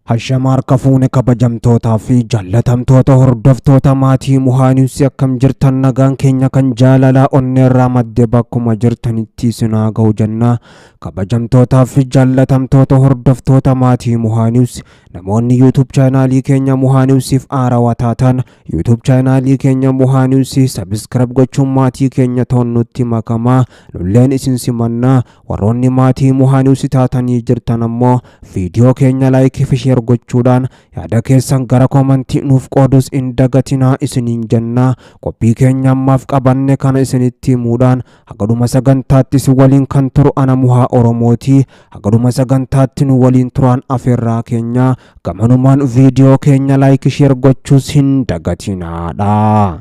Hashama harka fuune kabajamtootaa fi jaallatamtoota hordoftoota maatii Muhaaniwsi akkam jirtan nagaan keenya kan jaalalaa onneerraa madde bakkuma jirtanitti isin haa ga'u jenna. Kabajamtootaa fi jaallatamtoota hordoftoota maatii Muhaaniwsi namoonni YouTube chaanaalii keenya Muhaaniwsiif haarawaa taatan YouTube chaanaalii keenya Muhaaniwsi subscribe gochuun maatii keenya ta'uun nutti makamaa lolleen isin simannaa. Warroonni maatii Muhaaniwsi taatanii jirtan ammoo viidiyoo keenya laayikii fi sheer gochuudhaan yaada keessan gara koomantii nuuf qoodus hin dagatinaa isiniin jennaa. Qophii keenya ammaaf qabanne kana isinitti himuudhaan hagaduma sagantaatti si waliin kan turu ana Muhaa Oromooti. Hagaduma sagantaatti nu waliin turaan afeerraa keenya gamanumaan viidiyoo keenya laayikii sheer gochuus hin dagatinaadha.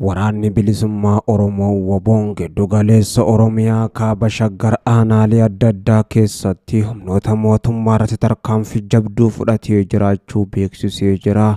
Waraanni bilisummaa Oromoo Woboon giddugaleessa Oromiyaa kaaba Shaggar aanaalee adda addaa keessatti humnoota mootummaa irratti tarkaanfii jabduu fudhatee jiraachuu beeksisee jira.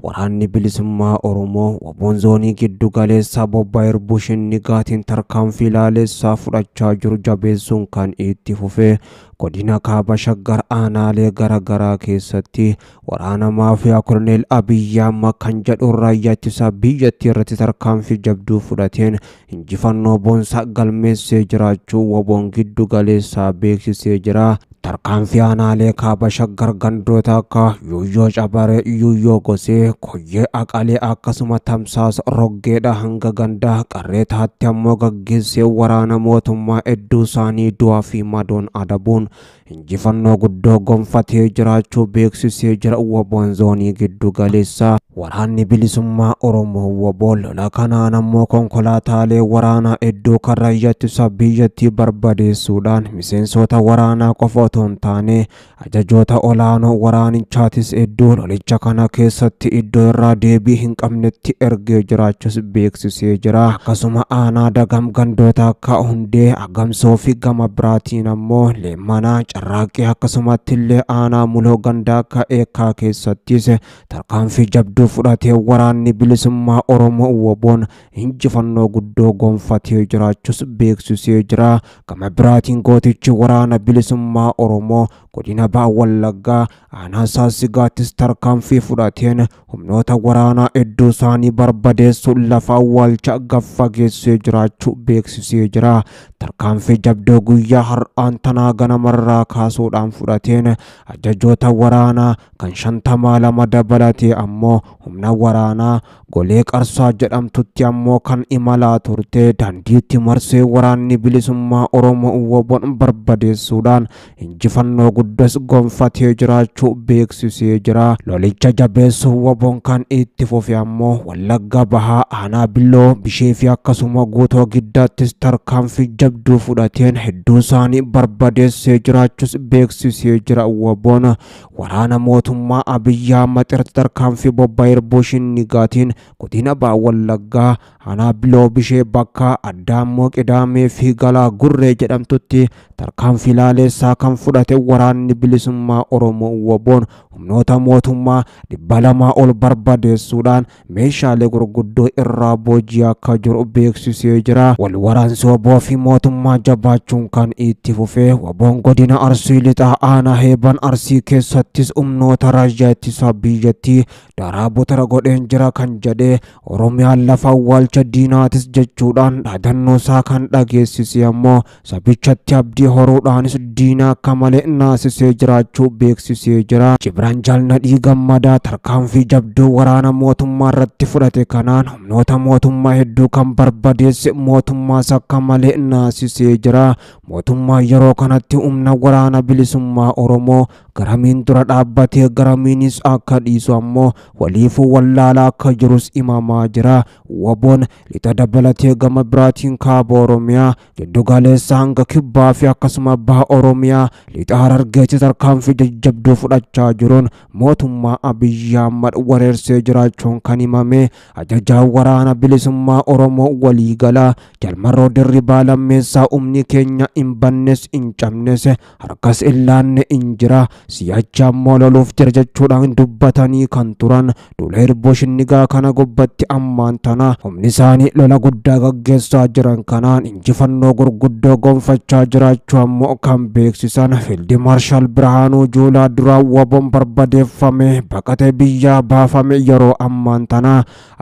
Waraanni bilisummaa Oromoo Woboon zoonii giddugaleessaa Bobbaa Irbuu Shinnigaatiin tarkaanfii laaleessaa fudhachaa jiru jabeessuun kan itti fufee godina kaaba Shaggar aanaalee garaagaraa keessatti waraana maafiyaa Koloneel Abiyyi Ahmad kan jedhu raayyaa ittisaa biyyattii irratti tarkaanfii jabduu fudhateen injifannoo boonsaa galmeessee jiraachuu Woboon giddugaleessaa beeksisee jira. Tarkaanfii aanaalee kaaba Shaggar gandoota akka Yuuyyoo Cabaree, Yuuyyoo Gosee, Koyyee Aqalee akkasuma Tamsaasa Roggeedha hanga gandaa Qarreetaatti ammoo gaggeessee waraana mootummaa hedduu isaanii du'aa fi madoon adabuun injifannoo guddoo gonfatee jiraachuu beeksisee jira. Woboon zoonii giddugaleessaa waraanni bilisummaa Oromoo Woboon lola kanaan ammoo konkolaataalee waraanaa hedduu kan raayyaa ittisaa biyyattii barbadeessuudhaan miseensota waraanaa qofa otoo hin taane ajajoota olaanoo waraanichaatis hedduu lolicha kana keessatti iddoo irraa deebii hin qabnetti ergee jiraachuus beeksisee jira. Akkasuma aanaa dagam gandoota akka Hundee, Agamsoo fi gama biraatiin ammoo Leemmanaa, Carraaqqii akkasumatti illee aanaa Muloo gandaa akka Eekkaa keessattis tarkaanfii jabduu fudhatee waraanni bilisummaa Oromoo Woboon injifannoo guddoo gonfatee jiraachuus beeksisee jira. Gama biraatiin gootichi waraana bilisummaa Oromoo godina Ba'a Wallaggaa aanaa Saasigaattis tarkaanfii fudhateen humnoota waraanaa hedduu isaanii barbadeessuun lafa awwaalcha gaffageessee jiraachuu beeksisee jira. Tarkaanfii jabduu guyyaa har'aan tanaa ganamarraa kaasuudhaan fudhateen ajajoota waraanaa kan 52 dabalatee ammoo humna waraanaa golee Qarsaa jedhamtutti ammoo kan imalaa turte daandiitti marsee waraanni bilisummaa Oromoo Woboon barbadeessuudhaan injifannoo guddas gonfatee jiraachuu beeksisee jira. Lolicha jabeessuu Woboon kan itti fufe ammoo Wallagga Bahaa aanaa Billoo Bishee fi akkasuma Guutoo Giddaattis tarkaanfii jabduu fudhateen hedduu isaanii barbadeessee jiraachuus beeksisee jira. Woboon waraana mootummaa Abiyyi Ahmad irratti tarkaanfii Bobbaa Irbuu Shinnigaatiin godina Ba'a Wallaggaa aanaa Billoo Bishee bakka addaa ammoo Qidaamee fi Galaa Gurree jedhamtutti tarkaanfii laaleessaa kan fudhate waraanni bilisummaa Oromoo Woboon humnoota mootummaa 200 ol barbadeessuudhaan meeshaalee gurguddoo irraa booji'aa akka jiru beeksisee jira. Wal waraansi Woboo fi mootummaa jabaachuun kan itti fufee Woboon godina Arsii Lixaa aanaa Heeban Arsii keessattis humnoota raayyaa ittisaa biyyattii daraa butara godheen jira kan jedhee Oromiyaan lafa awwaalcha diinaatis jechuudhaan dhaadannoo isaa kan dhageessise ammoo sabichatti abdii horuudhaanis diina akka malee naasisee jiraachuu beeksisee jira. Cibraan Jaalnadhii Gammadaa tarkaanfii jabduu waraana mootummaa irratti fudhate kanaan humnoota mootummaa hedduu kan barbadeesse mootummaas akka malee naasisee jira. Mootummaa yeroo kanatti humna waraana bilisummaa Oromoo garamiin dura dhaabbatee garamiinis akka dhiisu ammoo waliifuu wallaalaa akka jirus himamaa jira. Woboon lixa dabalatee gama biraatiin kaaba Oromiyaa giddugaleessa hanga kibbaa fi akkasuma baha Oromiyaa lixa Harargeetti tarkaanfii jajjabduu fudhachaa jiruun mootummaa Abiyyi Ahmad wareersee jiraachuun kan himame ajajaa waraana bilisummaa Oromoo waliigalaa Jalmarroo Dirribaa Lammeessaa humni keenya hin bannes hin cabnes harkas hin laanne hin jira si'achi ammoo loluuf jira jechuudhaan dubbatanii kan turan duula Irboo Shinnigaa kana gubbatti ammaan tana humni Isaanii lola guddaa gaggeessaa jiran kanaan injifannoo gurguddoo gonfachaa jiraachuu ammoo kan beeksisan Fiildi Maarshaal Birhaanuu Juulaa duraan WBOn barbadeeffame baqatee biyyaa baafame yeroo ammaan tana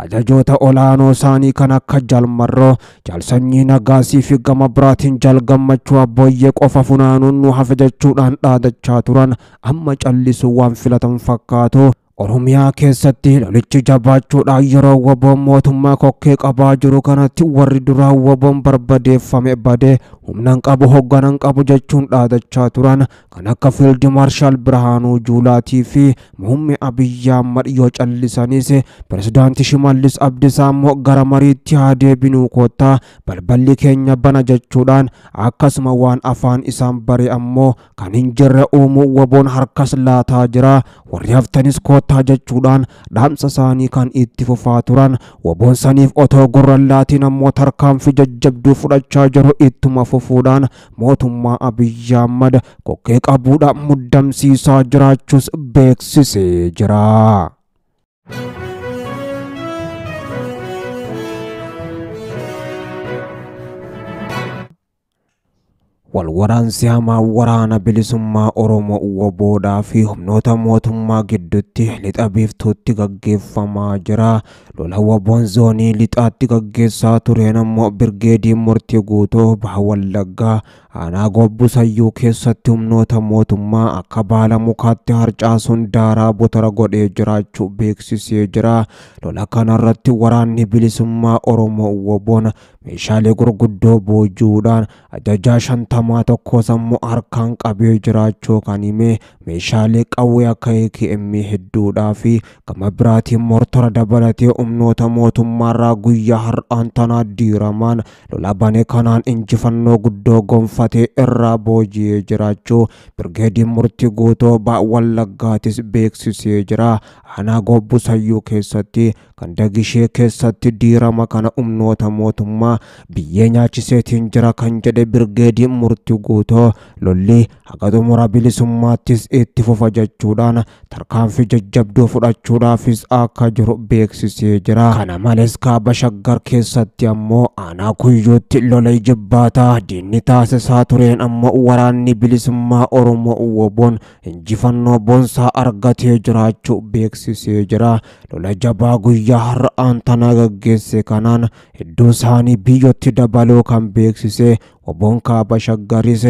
ajajoota olaanoo isaanii kan akka Jaal Marroo, Jaal Sanyii Nagaasii fi gama biraatiin Jaal Gammachuu Abbooyyee qofa funaanuun nu hafe jechuudhaan dhaadachaa turan amma callisuu waan filatan fakkaatu. Oromiyaa keessatti lolichi jabaachuudhaan yeroo WBOn mootummaa kokkee qabaa jiru kanatti warri duraan WBOn barbadeeffame badee humnan qabu hoogganan qabu jechuun dhaadachaa turan kan akka Fiildi Maarshaal Birhaanuu Juulaatii fi Muummee Abiyyi Ahmad yoo callisanis Pirezidaantii Shimallis Abdiisaa immoo gara mariitti haa deebinuu koottaa balballi keenya bana jechuudhaan akkasuma waan afaan isaan bare ammoo kan hin jirre uumuu WBOn harkas laataa jira warri haftanis koottaa jechuudhaan dhaamsa isaanii kan itti fufaa turan. WBOn saniif otoo gurra laatiin ammoo tarkaanfii jajjabduu fudhachaa jiru ittuma fufuudhaan mootummaa Abiyyi Ahmad kokkee qabuudhaan muddamsiisaa jiraachuus beeksisee jira. Walwaraansi hamaa waraana bilisummaa Oromoo WBOdhaa fi humnoota mootummaa gidduutti lixa biiftuutti gaggeeffamaa jira. Lola WBOn zoonii lixaatti gaggeessaa tureen ammoo Birgeedii Murtii Guutuu Baha Wallaggaa aanaa Gobbuu Sayyuu keessatti humnoota mootummaa akka baala mukaatti harcaasuun daaraa botara godhee jiraachuu beeksisee jira. Lola kanarratti waraanni bilisummaa Oromoo WBOn meeshaalee gurguddoo boojuudhaan ajajaa 51 sammuu harkaan qabee jiraachuu kan hime meeshaalee qawwee akka AKM hedduudhaa fi gama biraatiin mortora dabalatee humnoota mootummaarraa guyyaa har'aan tanaa diiramaan lola bane kanaan injifannoo guddoo gonfatee irraa booji'ee jiraachuu Birgeediin Murtii Guutuu Baha Wallaggaatis beeksisee jira. Aanaa Gobbuu Sayyuu keessatti kan Dagishee keessatti diirama kana humnoota mootummaa biyyee nyaachiseetiin jira kan jedhe Birgeediin Murtii Guutuu lolli haga xumura bilisummaattis itti fufa jechuudhaan tarkaanfii jajjabduu fudhachuudhaafis akka jiru beeksisee jira. Kana malees kaaba Shaggar keessatti ammoo aanaa Kuyyuutti lola jibbaataa diinni taasisaa tureen ammoo waraanni bilisummaa Oromoo WBOn injifannoo boonsaa argatee jiraachuu beeksisee jira. Lola jabaa guyyaa har'aan tana gaggeesse kanaan hedduu isaanii biyyootti dabaluu kan beeksise WBOn kaaba Shaggaris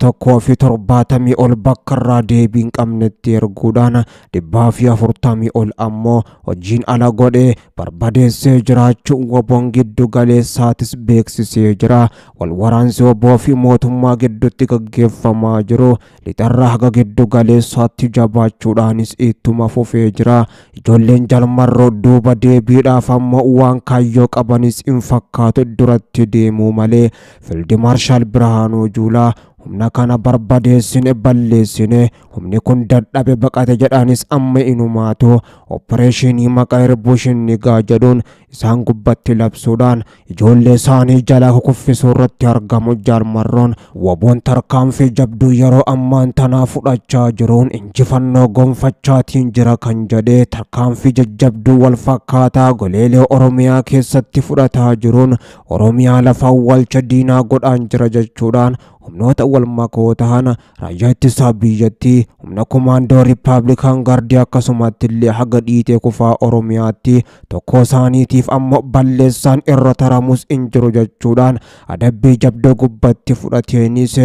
170 ol bakka irraa deebii hin qabnetti erguudhaan 140 ol ammoo hojiin ala godhee barbadeessee jiraachuu WBOn giddu galeessaatis beeksisee jira. Walwaraansi WBO fi mootummaa gidduutti gaggeeffamaa jiru lixarraa haga giddu galeessaatti jabaachuudhaanis ittuma fufee jira. Ijoolleen Jalmarroo duuba deebiidhaaf ammoo waan kaayyoo qabanis hin fakkaatu duratti deemuu malee Fiildi Maarshaal Birhaanuu Juulaa humna kana barbadeessine balleessine humni kun dadhabe baqate jedhanis amma inumaatu opereeshinii maqaa Irbuu Shinnigaa jedhuun isaan gubbatti labsuudhaan ijoollee isaanii jalaa kuffisuu irratti argamu. Jaalmarroon WBOn tarkaanfii jabduu yeroo ammaan tanaa fudhachaa jiruun injifannoo gonfachaatiin jira kan jedhee tarkaanfii jajjabduu wal fakkaataa goleelee Oromiyaa keessatti fudhataa jiruun Oromiyaa lafa awwaalcha diinaa godhaan jira jechuudhaan humnoota wal makoo ta'an raayyaa ittisaa biyyattii humna komaandoo Riippaabilikaan Gaardii akkasumatti illee haga dhiitee kufaa Oromiyaatti tokko isaaniitiif ammoo balleessaan irra taramus hin jiru jechuudhaan adabbii jabduu gubbatti fudhateenis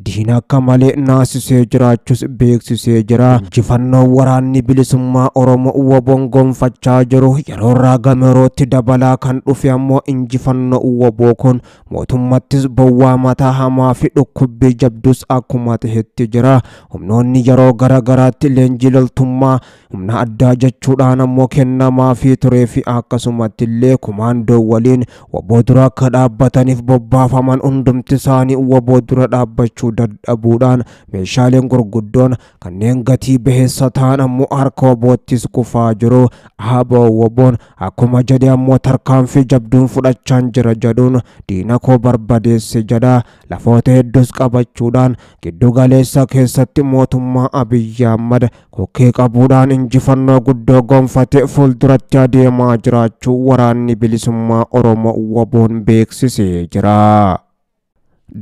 diina akka malee naasisee jiraachuus beeksisee jira. Injifannoo waraanni bilisummaa Oromoo WBOn gonfachaa jiru yeroo irraa gama yerootti dabalaa kan dhufe ammoo injifannoo WBO kun mootummaattis bowwaa mataa hamaa fi dhukkubbii jabdus akkuma ta'etti jira. Humnoonni yeroo gara garaatti leenjii loltummaa humna addaa jechuudhaan ammoo kennamaa fi turee fi akkasumatti illee kumaandoo waliin WBO dura akka dhaabbataniif bobbaafaman hundumti isaanii WBO dura dhaabbachuu dadhabuudhaan meeshaaleen gurguddoon kanneen gatii baheessa ta'an ammoo harka WBOttis kufaa jiru. Haaba WBOn akkuma jedhe ammoo tarkaanfii jabduun fudhachaan jira jedhuun diina koo barbadeesse jedha. Lafoota hedduus qabachuudhaan giddu galeessa keessatti mootummaa Abiyyi Ahmad kokkee qabuudhaan injifannoo guddoo gonfate fuulduratti adeemaa jiraachuu waraanni bilisummaa Oromoo WBO'n beeksisee jira.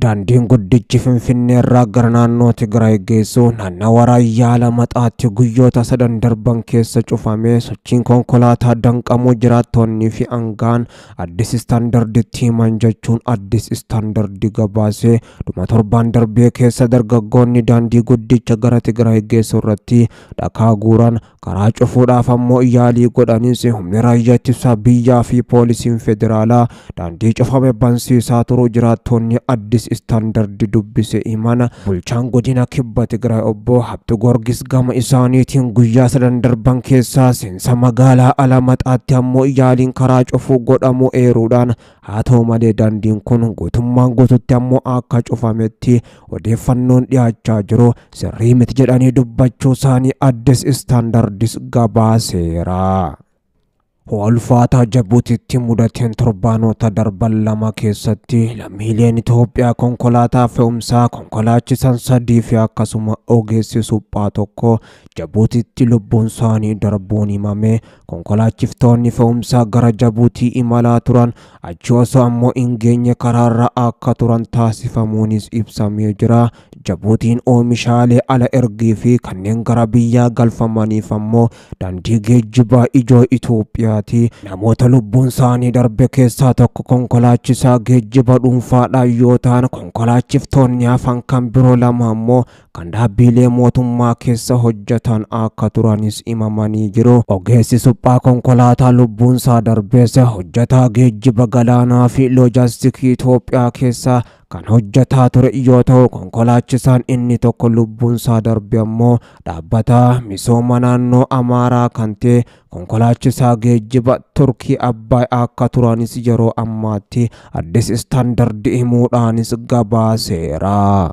Daandiin guddichi Finfinnee irraa gara naannoo Tigraay geessu naannawa Raayyaa Alamaaxaatti guyyoota sadan darban keessa cufamee sochiin konkolaataa danqamuu jiraattonnii fi aangaan Addis Istaandarditti himan jechuun Addis Istaandardi gabaase. Dhuma torbaan darbee keessa dargaggoonni daandii guddicha gara Tigraay geessu irratti dhakaa guuran karaa cufuudhaaf ammoo yaalii godhanis humni raayyaa ittisa biyyaa fi poolisiin federaalaa daandii cufame bansiisaa turuu jiraattonni Addis Istaandardi dubbise himana. Bulchaan godina kibba Tigraay obbo Habtu Goorgis gama isaaniitiin guyyaa sadan darban keessaa seensa magaalaa Alamaaxaatti ammoo yaaliin karaa cufuu godhamu eeruudhaan haa ta'u malee daandiin kun guutummaan guututti ammoo akka cufametti odeeffannoon dhiyaachaa jiru sirrii miti jedhanii dubbachuu isaanii Addis Istaandardis gabaaseera. Ulfaataa Jabuutitti mudateen torbaanota darban lama keessatti lammiileen Itoophiyaa konkolaataa fe'umsaa konkolaachisan sadii fi akkasuma ogeessi suphaa tokko Jabuutitti lubbuun isaanii darbuun himame. Konkolaachiftoonni fe'umsaa gara Jabuutii imalaa turan achi osoo ammoo hin geenye karaarra akka turan taasifamuunis ibsamee jira. Jabuutiin oomishaalee ala ergii fi kanneen gara biyyaa galfamaniif ammoo daandii geejjibaa ijoo Itoophiyaati. Namoota lubbuun isaanii darbe keessaa tokko konkolaachisaa geejjiba dhuunfaadhaan yoo ta'an konkolaachiftoonni hafan kan biroo lama ammoo kan dhaabbilee mootummaa keessa hojjetan akka turanis himamanii jiru. Ogeessi suphaa konkolaataa lubbuun isaa darbees hojjetaa geejjiba galaanaa fi loojaastikii Itoophiyaa keessaa kan hojjetaa ture yoo ta'u konkolaachisaan inni tokko lubbuun isaa darbe ammoo dhaabbata misooma naannoo Amaaraa kan ta'e konkolaachisaa geejjiba Turkii Abbaay akka turanis yeroo ammaatti Addis Istaandardi himuudhaanis gabaaseera.